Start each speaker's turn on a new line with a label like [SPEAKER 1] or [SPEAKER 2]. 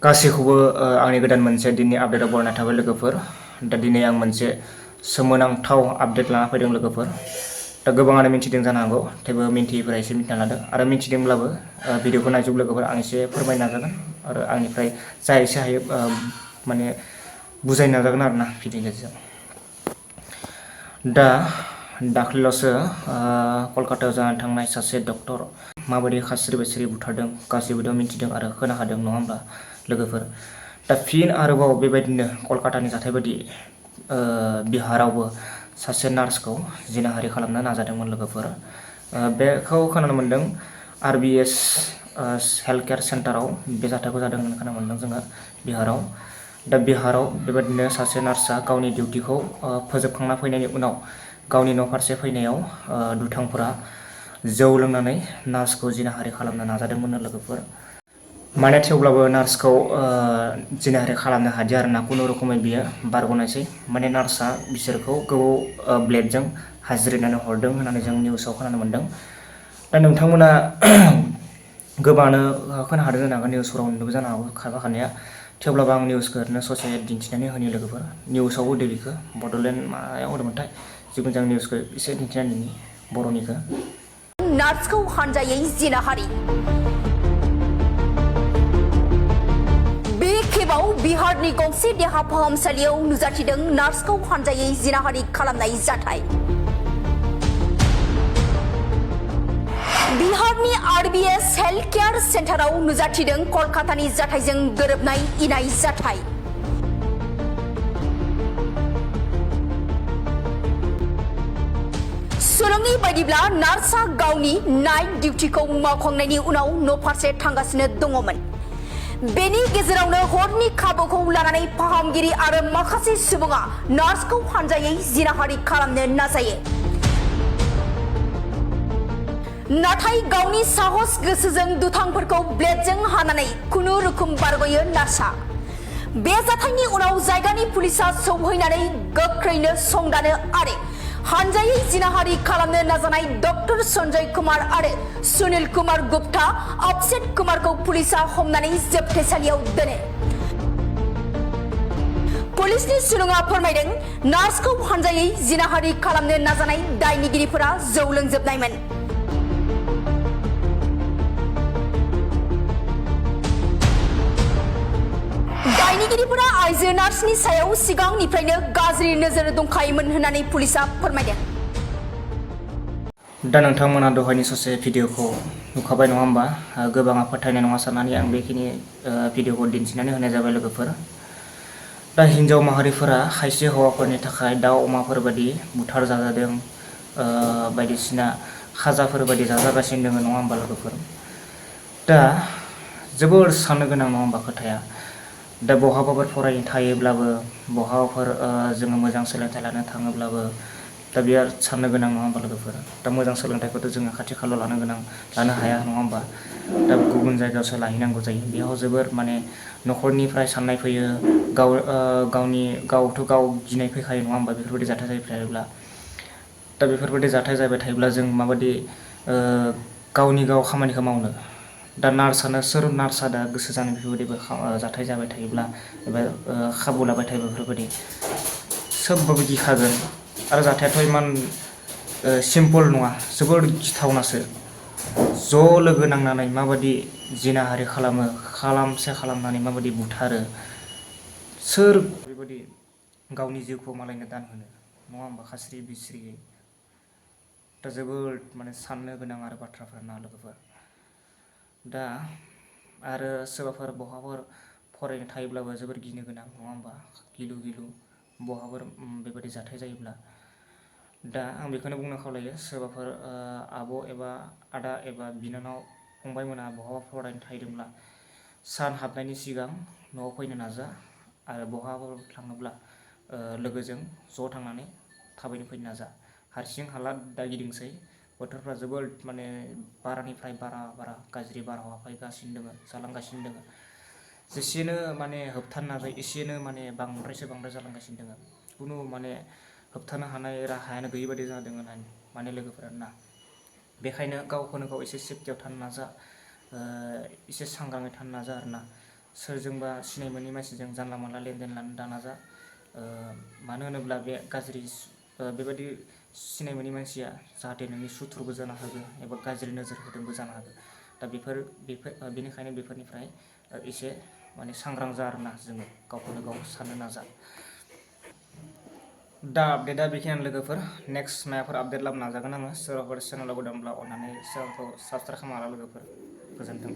[SPEAKER 1] गासैखौबो आंनि गोदान मोनसे दिननि आपडेटआव बरायना थाबाय लोगोफोर। दा दिनै आं मोनसे सोमोनांथाव आपडेट लाना फैदों लोगोफोर। दा गोबाङानो मिन्थिदों जानो हागौ, थेवबो मिन्थियैफोरा एसे मिन्थिना लादों आरो मिन्थिदोंब्लाबो भिडिअखौ नायजोब लोगोफोर आं एसे फोरमायनो नाजागोन आरो आंनिफ्राय जा एसे हायो माने बुजायनो नाजागोन आरोना भिडिअनि गेजेरजों। दा दाख्लैल'सो कलकातायाव जानानै थांनाय सासे डक्टर माबायदि खास्रि बिस्रि बुथारदों गासैबोथ' मिन्थिदों आरो खोनाखादों नङा होमब्ला लोगोफोर। दा फिन आरोबाव बेबायदिनो कलकातानि जाथाय बायदि बिहारावबो सासे नार्सखौ जिनाहारि खालामनो नाजादोंमोन लोगोफोर। बेखौ खोनानो मोन्दों RBS हेल्थ केयार सेन्टाराव बे जाथायखौ जादों होननानै खोनानो मोन्दों जोङो बिहाराव। दा बिहाराव बेबायदिनो सासे नार्सआ गावनि डिउटिखौ फोजोबखांना फैनायनि उनाव गावनि न' फारसे फैनायाव दुथांफोरा जौ लोंनानै नार्सखौ जिनाहारि खालामनो नाजादोंमोन लोगोफोर। माने थेवब्लाबो नार्सखौ जिनाहारि खालामनो हादिया आरोना, खुनुरुखुमै बियो बारग'नायसै। माने नार्सआ बिसोरखौ गोबाव ब्लेडजों हाजिरनानै हरदों होननानै जों निउसाव खोनानो मोन्दों। दा नोंथांमोना गोबाङानो खोनाहादों जानो हागौ, निउसफोराव नुदोंबो जानो हागौ खायफा खानाया। थेवब्लाबो आं निउसखौ ओरैनो ससे दिन्थिनानै होनि लोगोफोर। निउसाव होदो बेखौ बड'लेण्ड मायाव होदोंमोनथाय, जिखुनु जों निउसखौ एसे दिन्थिनानै होनि बर'निखौ।
[SPEAKER 2] नार्सखौ हानजायै जिनाहारि। बे खेबाव बिहारनि गंसे देहा फाहामसालियाव नुजाथिदों नार्सखौ हानजायै जिनाहारि खालामनाय जाथाय। बिहारनि RBS हेल्थ केयार सेन्टाराव नुजाथिदों कलकातानि जाथायजों गोरोबनाय इनाय जाथाय। सुलुंनि बायदिब्ला नार्सआ गावनि नाइट डिउटिखौ मावखांनायनि उनाव न'फारसे थांगासिनो दङमोन। बेनि गेजेरावनो हरनि खाबुखौ लानानै फाहामगिरि आरो माखासे सुबुङा नार्सखौ हानजायै जिनाहारि खालामनो नाजायो। नाथाय गावनि साहस गोसोजों दुथांफोरखौ ब्लेडजों हानानै खुनुरुखुम बारग'यो नार्सआ। बे जाथायनि उनाव जायगानि पुलिसा सौहैनानै गोख्रैनो संदानो आरो हानजायै जिनाहारि खालामनो नाजानाय डक्टर सन्जय कुमार आरो सुनील कुमार गुप्ता, अभिषेक कुमारखौ पुलिसा हमनानै जोबथेसालियाव दोनो। पुलिसनि सुलुङा फोरमायदों नार्सखौ हानजायै जिनाहारि खालामनो नाजानाय दायनिगिरिफोरा जौ लोंजोबनायमोन। दायनिगिरिफोरा आइजो नार्सनि सायाव सिगांनिफ्रायनो गाज्रि नोजोर दंखायोमोन होननानै पुलिसा फोरमायदों।
[SPEAKER 1] दा नोंथांमोना दहायनि ससे भिडिअखौ नुखाबाय नङा होमबा? गोबाङा फोथायनाय नङा साननानै आं बेखिनि भिडिअखौ दिन्थिनानै होनाय जाबाय लोगोफोर। दा हिन्जाव माहारिफोरा खायसे हौवाफोरनि थाखाय दाउ अमाफोर बायदि बुथार जाजादों, बायदिसिना खाजाफोर बायदि जाजागासिनो दङ नङा होमबा लोगोफोर? दा जोबोर साननो गोनां नङा होमबा खोथाया। दा बहाबाफोर फरायनो थायोब्लाबो, बहाबाफोर जोङो मोजां सोलोंथाइ लानो थाङोब्लाबो दा बेयो साननो गोनां नङा होमबा लोगोफोर? दा मोजां सोलोंथाइखौथ' जोङो खाथि खालायाव लानो हाया नङा होमबा? दा गुबुन जायगायावसो लाहैनांगौ जायो। बेयाव जोबोर माने न'खरनिफ्राय साननाय फैयो, गावथ' गाव गिनाय फैखायो नङा होमबा बेफोरबायदि जाथाय जाबाय थायोब्ला। दा बेफोरबायदि जाथाय जाबाय थायोब्ला जों माबायदि गावनि गाव खामानिखौ मावनो? दा सोर नार्सआ दा गोसो जानाय बेफोरबायदिबो जाथाय जाबाय थायोब्ला एबा खाबु लाबाय थायोब्ला बेफोरबायदि सोबबाबो गिखागोन। आरो जाथायाथ' इमान सिम्पोल नङा, जोबोर गिथावनासो। ज' लोगो नांनानै माबायदि जिनाहारि खालामनानै माबायदि बुथारो। सोर बेबायदि गावनि जिउखौ मालायनो दान होनो नङा होमबा खास्रि बिस्रियै? दा जोबोद माने साननो गोनां आरो बाथ्राफोर ना लोगोफोर। दा आरो सोरबाफोर बहाफोर फरायनो थायोब्लाबो जोबोर गिनो गोनां नङा होमबा? गिलु गिलु बहाफोर बेबायदि जाथाय जायोब्ला। दा आं बेखौनो बुंनो खावलायो, सोरबाफोर आब' एबा आदा एबा बिनानाव फंबायमोना बहाबा फरायनो थाहैदोंब्ला सान हाबनायनि सिगां न'आव फैनो नाजा आरो बहाबा थाङोब्ला लोगोजों ज' थांनानै थाबैनो फैनो नाजा। हारसिं हाला दा गिदिंसै, बोथोरफ्रा जोबोद माने बारानिफ्राय बारा गाज्रि बारहावा फैगासिनो दङ, जालांगासिनो दङ। जेसेनो माने होबथानो नाजायो एसेनो माने बांद्राय जालांगासिनो दङ। खुनु माने होबथानो हानाय राहायानो गैयि बायदि जादों माने लोगोफोरा ना। बेखायनो गावखौनो गाव एसे सेफटियाव थानो नाजा, एसे सांग्राङै थानो नाजा आरोना। सोरजोंबा सिनाय मोनै मानसिजों जानला मानला लेनदेन लानो दानाजा। मानो होनोब्ला बे गाज्रि बेबायदि सिनाय मोनै मानसिया जाहाथे नोंनि सुथुरबो जानो हागौ एबा गाज्रि नोजोर होदोंबो जानो हागौ। दा बेनिखायनो बेफोरनिफ्राय एसे माने सांग्रां जा आरोना जोङो गावखौनो गाव साननो नाजा। दा आपडेटआ बेखिनियानो लोगोफोर। नेक्स्ट माबाफोर आपडेट लाबोनो नाजागोन आङो। सोरबाफोर चेनेलाव गोदानब्ला अननानै चेनेलखौ साबसक्राइब खालामना ला लोगोफोर। गोजोन्थों।